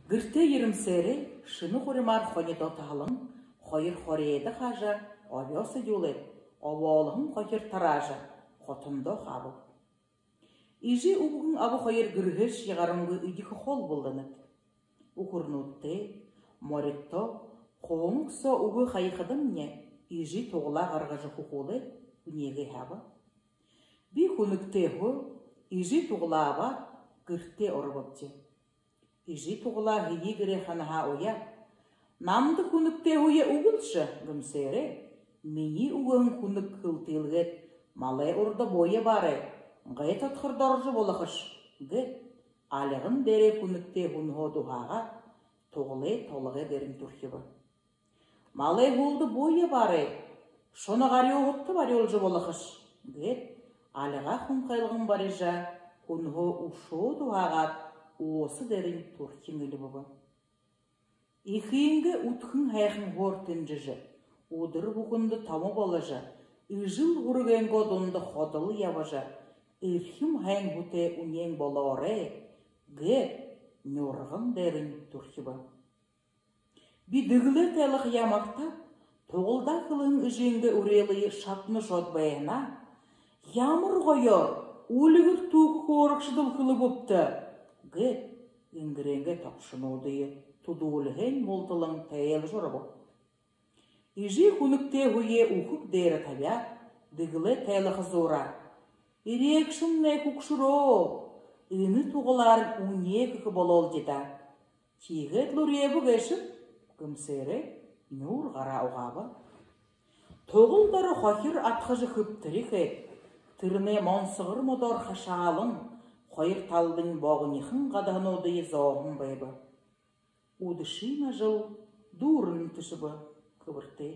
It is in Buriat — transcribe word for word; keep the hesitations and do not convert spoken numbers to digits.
Гэртээ ерэмсээрээ шэнэ хуримаар хонидоо таһалан, хоёр хорёодо хаажа, обёо сэдюулээд, обоолһон хохир тараажа, хотондоо хаабаб. Эжы үбгэн аба хоёр гэрһээшье гарангүй эдихэ хоол болоно. Үхэрнүүдтээ, моридтоо, хуун соо үгэ хаяхадамни, эжы Тугалаа гаргажа хүхүүлээд, үнеэгээ хааба. Би хүнэгтэй һү, эжы Тугалаа абаад, гэртээ оробобди. Эжы Тугалаа һэеы гэрэй ханаһаа уяа: «Намда хүнэгтэй һүе үгылши», — гэмсээрээ, минии үгэһэн хүнэг хэлтылгээд: «Малай урда бууе абаарай, гай тодхордоржо болохош», — гээд, альган дээрээ хүнэгтэй һүнһөө дууһаагаад, Тугалай толгой дээрэнь түрхибэ. «Малай һүүлдэ бууе абаарай, шоно гарюуһадта барюулжа болохош», — гээд, альгаа хүнхэлгэн барижа, һүнһөө үшөө дууһаагаад, ууса дээрэнь түрхин эльбэбэ. Эхынгээ үдхэн һайхан һөөр тэнжэжэ, үдэр бүхэндэ томо боложо, эжэл һүрэгэйнгөө дунда ходол ябажа, эрхим һайн һүтэй үнеэн болоорой, гээд, нюрган дээрэнь түрхибэ. Би дэгэлээ тайлахаяа магтаад, Тугалдаа хэлэһэн эжынгээ үреэлые шадна шууд байһанаа: «Ямар гоёор, үльгэр түүхэ хөөрэгшэдэл хэлэбэбта», — гээд, энгэрэйнгээ тобшонуудые түдүүлһээнь мулталан тайлажа оробоб. Эжы хүнэгтэй һүеэ үхэг дээрэ табяад, дэгэлээ тайлаха зуураа: «Эреэгшэмнай хүгшэрөө, энэ Тугалаарнь үнеэ хэхэ болоол даа. Тиигээд лэ үреэбэ гээшэб», — гэмсээрээ, нюур гараа угааба. Тугал доро хохир адхажа хэбтэри хээд, тэрэнэй монсогор модоор хашаалан, хоёр талдань богонихон гадаһануудые зооһон байба. Үдэшын ажал дүүрэн тэшэбэ, хэбэртэй.